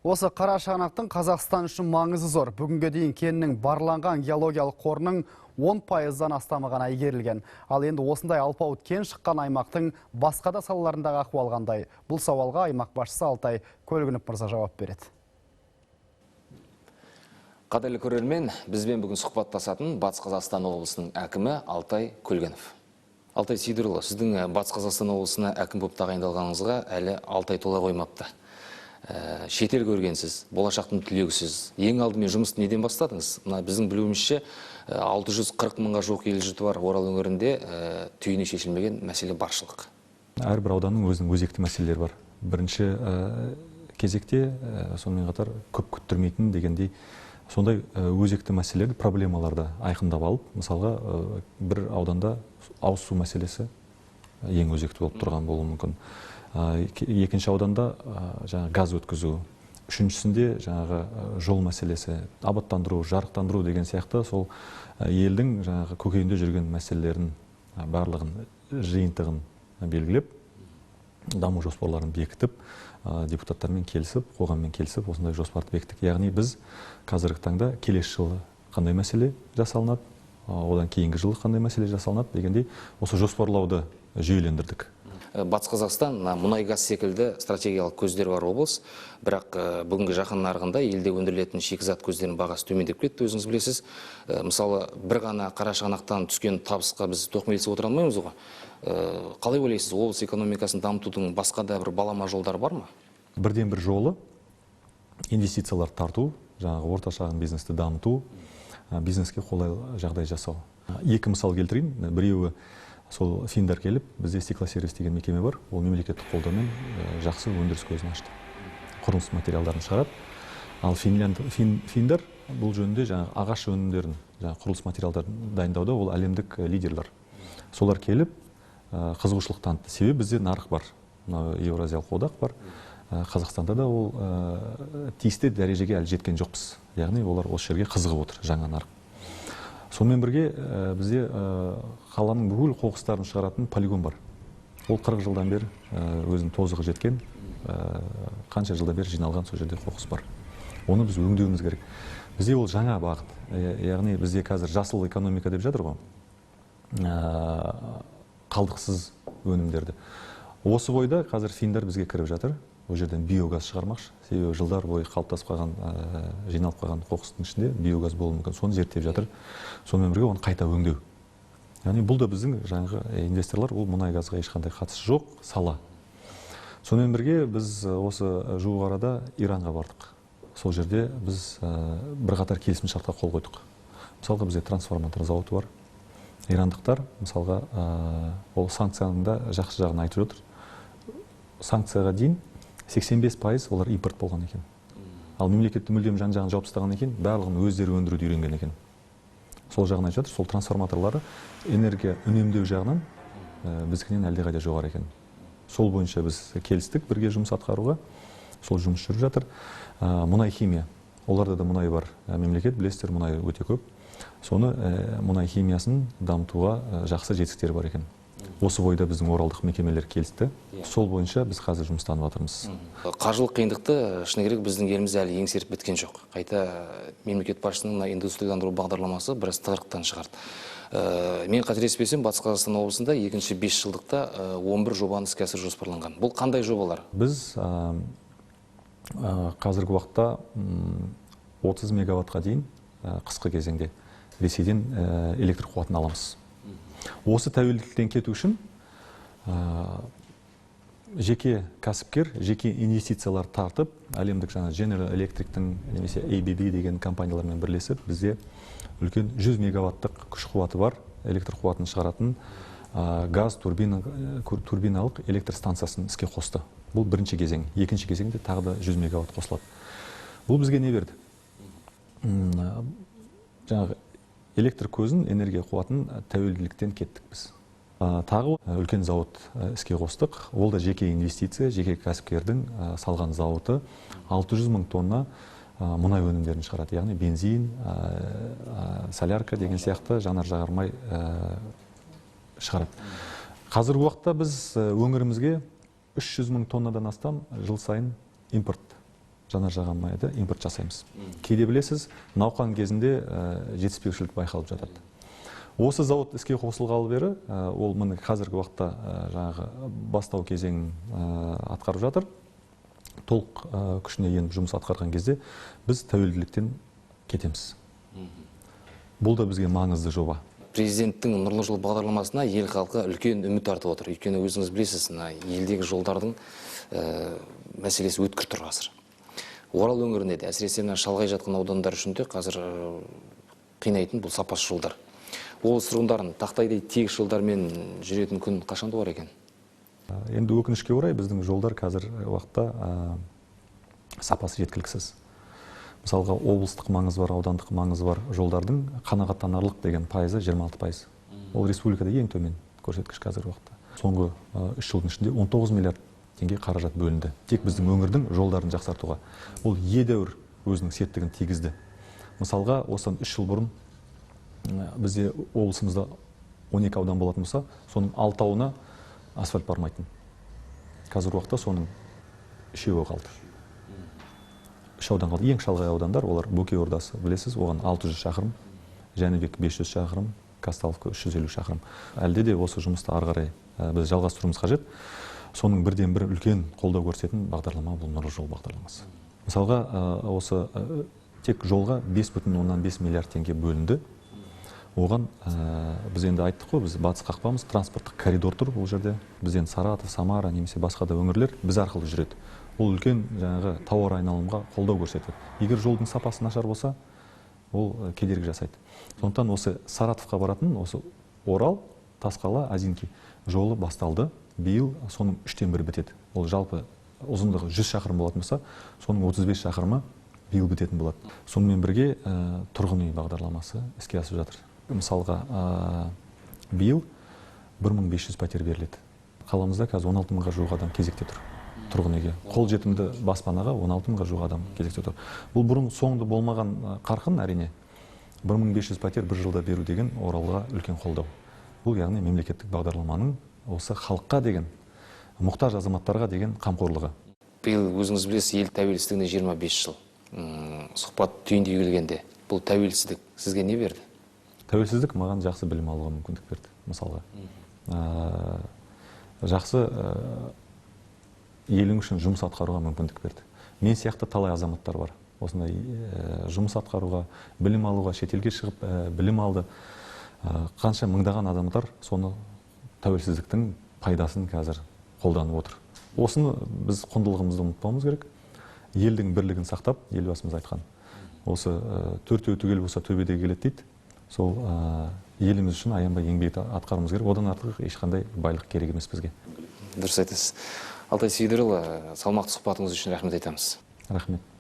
Осы Қарашығанақтың Қазақстан үшін маңызы зор. Бүгінге дейін кеннің барланған геологиялық қорының 10%-дан астамы ғана игерілген. Ал енді осындай алпауыт кен шыққан аймақтың басқа да салаларындағы ахуал қандай? Бұл сауалға аймақ басшысы Алтай Көлгінов мырза жауап береді. Қадірлі көрермен, бізбен бүгін сұхбаттасатын Батыс Қазақстан облысының әкімі Алтай Көлгінов. Алтай Сейдірұлы, сіздің Батыс Қазақстан облысына әкім болып тағайындалғаныңызға әлі 6 ай тола қоймапты. Шетел көргенсіз, болашақтың түлегісіз. Ең алдымен жұмысты неден бастадыңыз? Мына біздің білуімізше, 640 мыңға жуық ел жұрты бар Орал өңірінде түйіні шешілмеген мәселе баршылық. Әрбір ауданның өзінің өзекті мәселелері бар. Бірінші кезекте, сонымен қатар көп күттірмейтін дегендей, сондай өзекті мәселелерді, проблемаларды айқындап алып, мысалға, бір ауданда ауыз су мәселесі ең өзекті болып тұрған болуы мүмкін. Екінші ауданда жаңағы газ өткізу, үшіншісінде жаңағы жол мәселесі, абаттандыру, жарықтандыру деген сияқты сол елдің жаңағы көкейінде жүрген мәселелерін барлығын жиынтығын белгілеп, даму жоспарларын бекітіп, депутаттармен келісіп, қоғаммен келісіп, осындай жоспарды бекіттік. Яғни біз қазіргі таңда келесі жылы қандай мәселе жасалынады, одан кейінгі жылы қандай мәселе жасалынады дегендей осы жоспарлауды жүйелендірдік. Батыс Қазақстан мына мұнай газ секілді стратегиялық көздері бар облыс, бірақ бүгінгі жаһан нарығында елде өндірілетін шикізат көздерінің бағасы төмендеп кетті, өзіңіз білесіз. Мысалы, бір ғана Қарашығанақтан түскен табысқа біз тоқмейілсіп отыра алмаймыз ғой. Қалай ойлайсыз, облыс экономикасын дамытудың басқа да бір балама жолдары бар ма? Бірден бір жолы инвестициялар тарту, жаңағы орта шағын бизнесті дамыту, бизнеске қолайлы жағдай жасау. Екі мысал келтірейін. Біреуі сол финдар келіп, бізде стеклосервис деген мекеме бар, ол мемлекеттік қолдаумен жақсы өндіріс көзін ашты. Құрылыс материалдарын шығарады. Ал финдар бұл жөнінде жаңағы ағаш өнімдерін, жаңағы құрылыс материалдарын дайындауда ол әлемдік лидерлер. Солар келіп, қызығушылық танытты. Себебі бізде нарық бар. Мынау Еуразиялық одақ бар. Қазақстанда да ол тиісті дәрежеге әлі жеткен жоқпыз. Яғни олар осы жерге қызығып отыр, жаңа нарық. Сонымен бірге бізде қаланың бүкіл қоқыстарын шығаратын полигон бар. Ол 40 жылдан бері өзінің тозығы жеткен, қанша жылдан бері жиналған сол жерде қоқыс бар. Оны біз өңдеуіміз керек. Бізде ол жаңа бағыт. Яғни бізде қазір жасыл экономика деп жатыр ғой. Қалдықсыз өнімдерді. Осы бойда қазір финдар бізге кіріп жатыр. Ол жерден биогаз шығармақшы. Себебі жылдар бойы қалыптасып қалған, жиналып қалған қоқыстың ішінде биогаз болуы мүмкін. Соны зерттеп жатыр. Сонымен бірге оны қайта өңдеу. Яғни бұл да біздің жаңағы инвесторлар, ол мұнай газға ешқандай қатысы жоқ сала. Сонымен бірге біз осы жуық арада Иранға бардық. Сол жерде біз бірқатар келісімшартқа қол қойдық. Мысалға, бізде трансформатор зауыты бар. Ирандықтар, мысалға, ол санкцияның да жақсы жағын айтып отыр. Санкцияға дейін 85% олар импорт болған екен. Ал мемлекетті мүлдем жан-жағын жауып тастаған екен, барлығын өздері өндіруді үйренген екен. Сол жағын айтып жатыр, сол трансформаторлары энергия үнемдеу жағынан біздікінен әлдеқайда жоғары екен. Сол бойынша біз келістік бірге жұмыс атқаруға, сол жұмыс жүріп жатыр. Мұнай химия, оларда да мұнай бар. Мемлекет, білесіздер, мұнай өте көп. Соны мұнай химиясын дамытуға жақсы жетістіктері бар екен. Осы бойда біздің оралдық мекемелер келісті. Сол бойынша біз қазір жұмыстанып жатырмыз. Қаржылық қиындықты шыны керек біздің еліміз әлі еңсеріп біткен жоқ. Қайта мемлекет басшысының мына индустрияландыру бағдарламасы біраз тығырықтан шығарды. Мен қателеспесем, Батыс Қазақстан облысында екінші 5 жылдықта 11 жобаны іске асыру жоспарланған. Бұл қандай жобалар? Біз қазіргі уақытта 30 мегаваттқа дейін қысқы кезеңде Ресейден электр қуатын аламыз. Осы тәуелділіктен кету үшін жеке кәсіпкер, жеке инвестициялар тартып, әлемдік жаңа General Electric'тің немесе ABB деген компаниялармен бірлесіп, бізде үлкен 100 мегаваттық күш қуаты бар, электр қуатын шығаратын газ турбиналық электр станциясын іске қосты. Бұл бірінші кезең. Екінші кезеңде тағы да 100 мегаватт қосылады. Бұл бізге не берді? Жаңағы электр көзін, энергия қуатын тәуелділіктен кеттік біз. Тағы үлкен зауыт іске қостық. Ол да жеке инвестиция, жеке кәсіпкердің салған зауыты 600 мың тонна мұнай өнімдерін шығарады. Яғни бензин, солярка деген сияқты жанар-жағармай шығарады. Қазіргі уақытта біз өңірімізге 300 мың тоннадан астам жыл сайын импорт Жанар жағармайды импорт жасаймыз. Кейде білесіз, науқан кезінде жетіспеушілік байқалып жатады. Осы зауыт іске қосылғалы бері, ол міне қазіргі уақытта жаңағы бастау кезеңін атқарып жатыр. Толық күшіне еніп жұмыс атқарған кезде біз тәуелділіктен кетеміз. Бұл да бізге маңызды жоба. Президенттің Нұрлы жол бағдарламасына ел халқы үлкен үміт артып отыр. Өйткені өзіңіз білесіз, мына елдегі жолдардың мәселесі өткір тұр қазір. Орал өңірінде де, әсіресе мына шалғай жатқан аудандар үшін де қазір қинайтын бұл сапасыз жолдар. Облыс тұрғындарын тақтайдай тегіс жолдармен жүретін күн қашан туар екен? Енді өкінішке орай біздің жолдар қазір уақытта сапасы жеткіліксіз. Мысалға, облыстық маңызы бар, аудандық маңызы бар жолдардың қанағаттанарлық деген пайызы 26%. Ол республикада ең төмен көрсеткіш қазіргі уақытта. Соңғы 3 жылдың ішінде 19 миллиард теңге қаражат бөлінді. Тек біздің өңірдің жолдарын жақсартуға. Ол едәуір өзінің септігін тигізді. Мысалға, осыдан 3 жыл бұрын бізде облысымызда 12 аудан болатын болса, соның 6-ауына асфальт бармайтын. Қазіргі уақытта соның 3-еуі қалды. 3 аудан қалды. Ең шалғай аудандар, олар Бөкей Ордасы, білесіз, оған 600 шақырым, Жәнібек 500 шақырым, Казталовка 350 шақырым. Әлде де осы жұмысты ары қарай біз жалғастыруымыз қажет. Соның бірден бір үлкен қолдау көрсететін бағдарлама бұл Нұрлы жол бағдарламасы. Мысалға, осы тек жолға 5,5 миллиард теңге бөлінді. Оған біз енді айттық қой, біз батыс қақпамыз, транспорттық коридор тұр бұл жерде. Біз енді Саратов, Самара немесе басқа да өңірлер біз арқылы жүреді. Ол үлкен жаңағы тауар айналымға қолдау көрсетеді. Егер жолдың сапасы нашар болса, ол кедергі жасайды. Сондықтан осы Саратовқа баратын осы Орал, Тасқала, Азинки жолы басталды. Биыл соның 1/3 бітеді. Ол жалпы ұзындығы 100 шақырым болатын болса, соның 35 шақырымы биыл бітетін болады. Сонымен бірге тұрғын үй бағдарламасы іске асып жатыр. Мысалға, биыл 1500 пәтер беріледі. Қаламызда қазір 16 мыңға жуық адам кезекте тұр. Тұрғын үйге. Қолжетімді баспанаға 16 мыңға жуық адам кезекте тұр. Бұл бұрын соңды болмаған қарқын, әрине. 1500 пәтер бір жылда беру деген Оралға үлкен қолдау. Бұл яғни мемлекеттік бағдарламаның осы халыққа деген, мұқтаж азаматтарға деген қамқорлығы. Биыл өзіңіз білесіз, ел тәуелсіздігіне 25 жыл. Сұхбат түйіндей келгенде, бұл тәуелсіздік сізге не берді? Тәуелсіздік маған жақсы білім алуға мүмкіндік берді, мысалға. Жақсы елің үшін жұмыс атқаруға мүмкіндік берді. Мен сияқты талай азаматтар бар. Осындай жұмыс атқаруға, білім алуға, шетелге шығып білім алды. Қанша мыңдаған адамдар соны тәуелсіздіктің пайдасын қазір қолданып отыр. Осыны біз құндылығымызды ұмытпауымыз керек. Елдің бірлігін сақтап, елбасымыз айтқан. Осы төртеу түгел болса төбеде келеді дейді. Сол еліміз үшін аянбай еңбек атқаруымыз керек. Одан артық ешқандай байлық керек емес бізге. Дұрыс айтасыз. Алтай Сейдірұлы, салмақты сұхбатыңыз үшін рахмет айтамыз. Рахмет.